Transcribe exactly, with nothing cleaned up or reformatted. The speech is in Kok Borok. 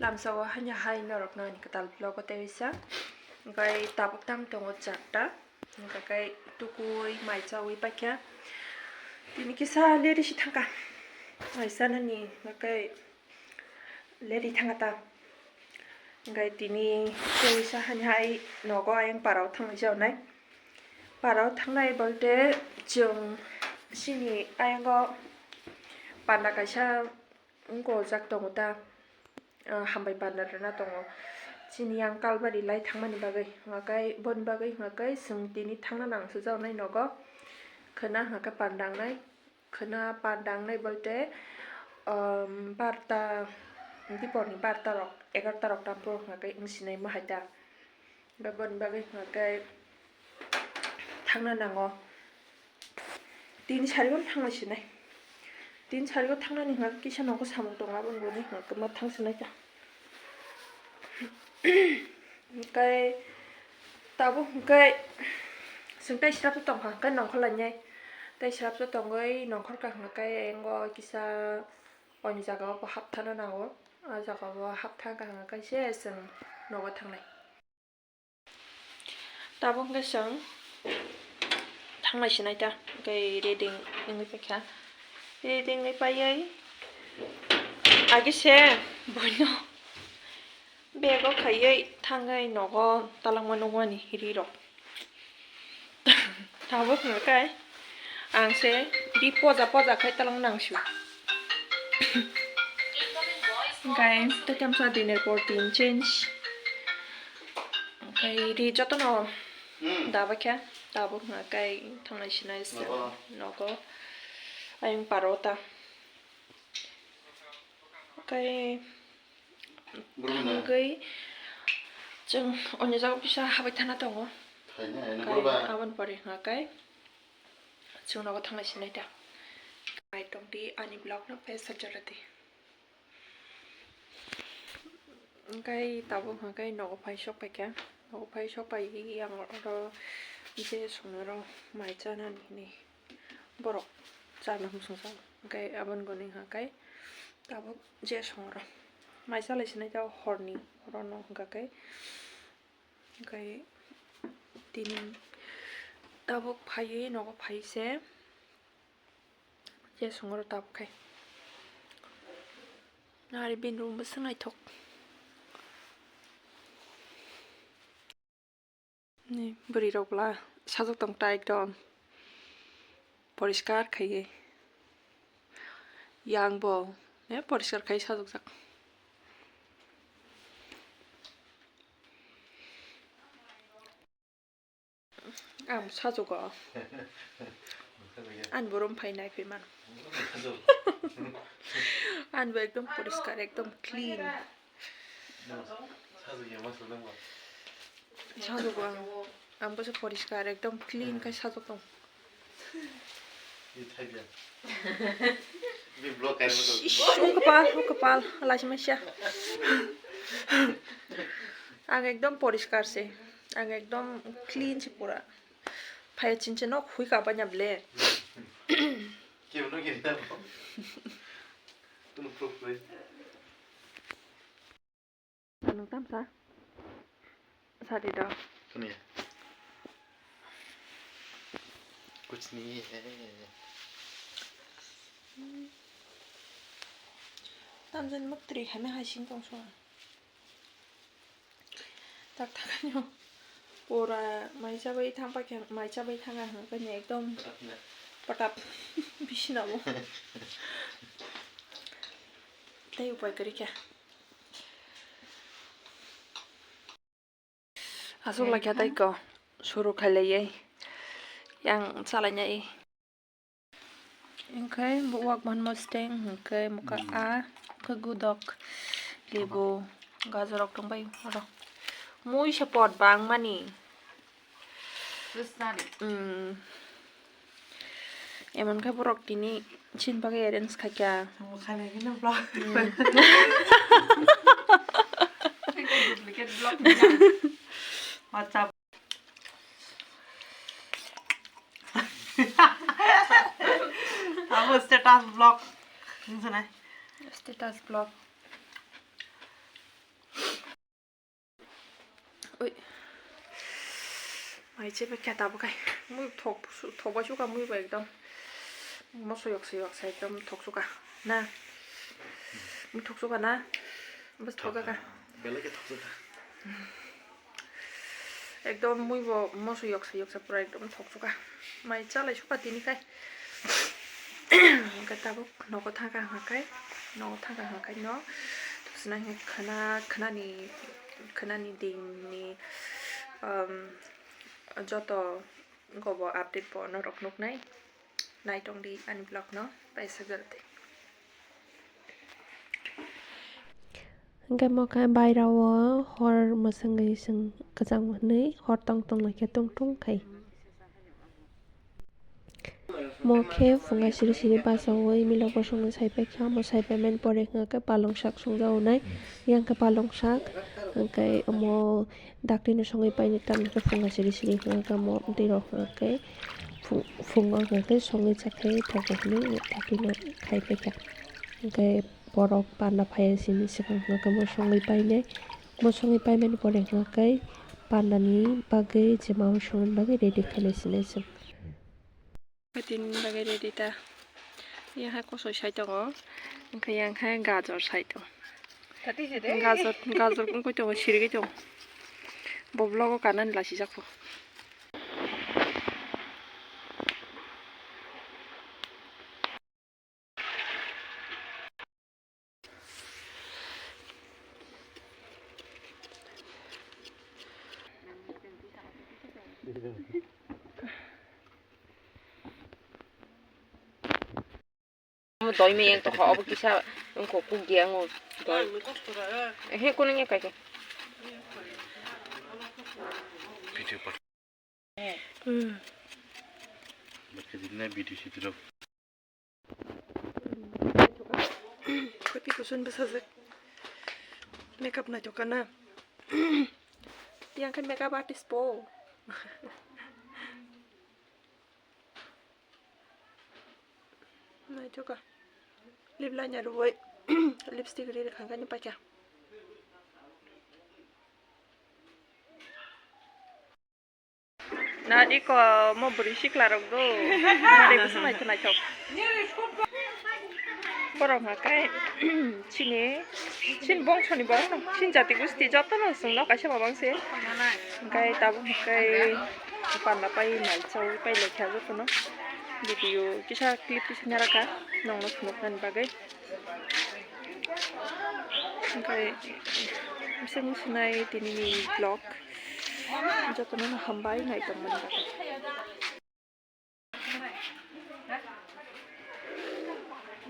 Lamsao hanya hai norokno ani kwtal vlog o tei sa. Hwnkhe tabuk tam tongo charta. Hwnkhe tukui mai chaui paikha. Tini kisa lady si thangkha. Mai sanani hwnkhe lady thangkha ta. Hwnkhe tini tei sa hanya hai nogo ayang parao thangwi jaonai. Parao thangnai bolte chwng sini ayango panda kaisa wngkojak tongo ta, ah, hambai panda rwna tongo. Chini yang Kalbari lai thangmani bagwi, hwnka khe boni bagwi hwnka khe chwng tini thangna nang sujak nai nogo. Khwna hwnka khe panda wngnai, khwna panda wngnai bolte, um, barta, diporni barta rok, egarta rok tam phuru hwnka khe wng sinai ma hai ta. Hwnka boni bagwi hwnka khe thangna nango. Tini sarigo thangna sinai. Tini sarigo thangnani hwnka kisa nogo samung tongo, aboni bagwi hwnka khe ma thang sinai ta. Hwnkhe tabuk hwnkhe chwng tei srapsa tongkha, hwnkhe nongkhor lainai. Tei srapsa tongwi nongkhor kha hwnkhe engo kisa oni jagao bo hapthana nango. O jagao bo hapthang kha hwnkhe se chwng nogo thangnai. Tabuk hwnkhe chwng thanglai sinai ta, tei ready wngwi paikha. Ready wngwi paiwi agi se boino bag o khaiwi thangwi nogo talangma nukmani rirok. Tabuk hwnkhe ang se ri poja poja khai talang nangsu. Hwnkhe tei tamsa dinner routine change. Hwnkhe ri jotono Hmm. Daba khe tabuk hwnkhe thanglai sinai se Nogo. Nogo. Ayang parota. Hwnkhe Burung da. Hwnkhe chwng onyo jaga kisa habai thana tongo. Thaina, eno Kai burba. Aboni pore hwnkhe chwng nogo thanglai sinai ta. Kai tongdi ani vlog no pesa joradi. Hwnkhe tabuk hwnkhe nogo phai sok paikha. Nogo phai sok pai yang oro je songnaro mai chanani hinwi borok chana hwnsong sa. Hwnkhe aboni goni hwnkhe tabuk je songnaro mai chalai sinai ta horni orono hwnkhe. Hwnkhe tini tabuk phaiwi nogo phai se. Je songoro tabuk khai. Nari bini room bo se naithok. Ni bwrwi rok bwla sajak tong ta ekdom poriskar khaiwi. Yang bo, eh, poriskar khai sajak jak. Ang sajugo. Ani bo room phai nai phai man. Ani bo ekdom poriskar, ekdom clean. Sajugo ang. Ang bo se poriskar, ekdom clean khai sajak tong. Ih, ih, oh, kapal, oh, kapal, lachi masia. Ang ekdom poriskar se. Ang ekdom clean se pura. Phai chinche nok hui ka banya ble. Kebo no gini na bo. Tunu proof koi. Ano tamsa. Sadi do. Kuni. Kuch nahi hai. Tamjani mukti khaina hai sing tong so. Tak tak ano. Pura mai chabai thang pa khe, mai chabai thang ang khe ekdom patap bisina bo. Tei upai kwrwi kha. Aswk lai kha tei ko suru khai lai yang chalai nai. Hwnkhe bo wak manmo steng hwnkhe mukha a khe gudok lebu gajorok tongbai oro. Mui se pot bang mani. Emon khe borok tini chini bagwi arrange khaikha. Ang bo khainai kheno vlog. Duplicate vlog. WhatsApp. Abo status vlog. Wngsanai. Status vlog. Oi. Mai che ba kya tabuk kai. Mui thok su-, thok bai suka mui bai ekdom. Moso yok se yok se ekdom thok suka. Na. Mui thok suka na. Bas thok ka. Belai khe thok suka. Ekdom mui bo moso yok se yok se pura ekdom thok suka. Mai chalai suka tini kai. Hwnkhe tabuk nogo thangkha hwnkhe, nogo thangkha hwnkhe no, tubusna hwnkhe khwna, khwnani, khwnani dini, um, joto gobo update bo norok nuknai, naitongdi ani vlog no, paisa jaldi. Hwnkhe mo khe bairao hor mwswngwi chwng kwchang hwnwi hor tong tong lai khe tung tung khai. Mo khe phunga siri siri bachaui milok bosongni saipai kha, omo saipai mani pore hwnkhe palong sak songjago nai, yang khe palong sak, hwnkhe omo daktino songwi painai tamni khe phunga siri siri hwnkhe omo twi rok hwnkhe phu-, phungo hwnkhe songwi chakhe thokbo hwnwi daktino khaipai kha, hwnkhe borok panda phaiya sini swkang hwnkhe mo songwi painai, mo songwi paimani pore hwnkhe pandani bagwi je mao songmani bagwi ready khainai sini chwng. Tini bagwi ready ta. Yang hai kosoi sai tongo. Hwnkhe yang hai gajor sai tongo. Gajor, gajor wngwi tongo, sirigwi tongo. Bo vlog o kanani lasijak kho. Omo doi meyang tongkha, obo kisa wngkha kuk ya wngkha doi. He, kuno ya kaisa. Video pa. Hmm. Bacha dinna video sitro. Khoti kusun bwsajak. Makeup naithok kana. Yang khe makeup artist po. Naithoka. Lip liner rwui lipstick ri rwkha khe paikha. Na iko mo bwrwi sikla rok do. Nari bwswk naithok naithok. Borok hwnkha khe chini, chini bongso ni borok no, chini jati gusti joto no chwng no kaisa mabang se. Hwnkhe tabuk hwnkhe panda pai nai chaui pai lai kha joto no. Video kisa clip kisa nara kha nong no phunuk nani bagwi. Hwnkhe bising musunai tini ni vlog joto no hambai nai tong mani bagwi.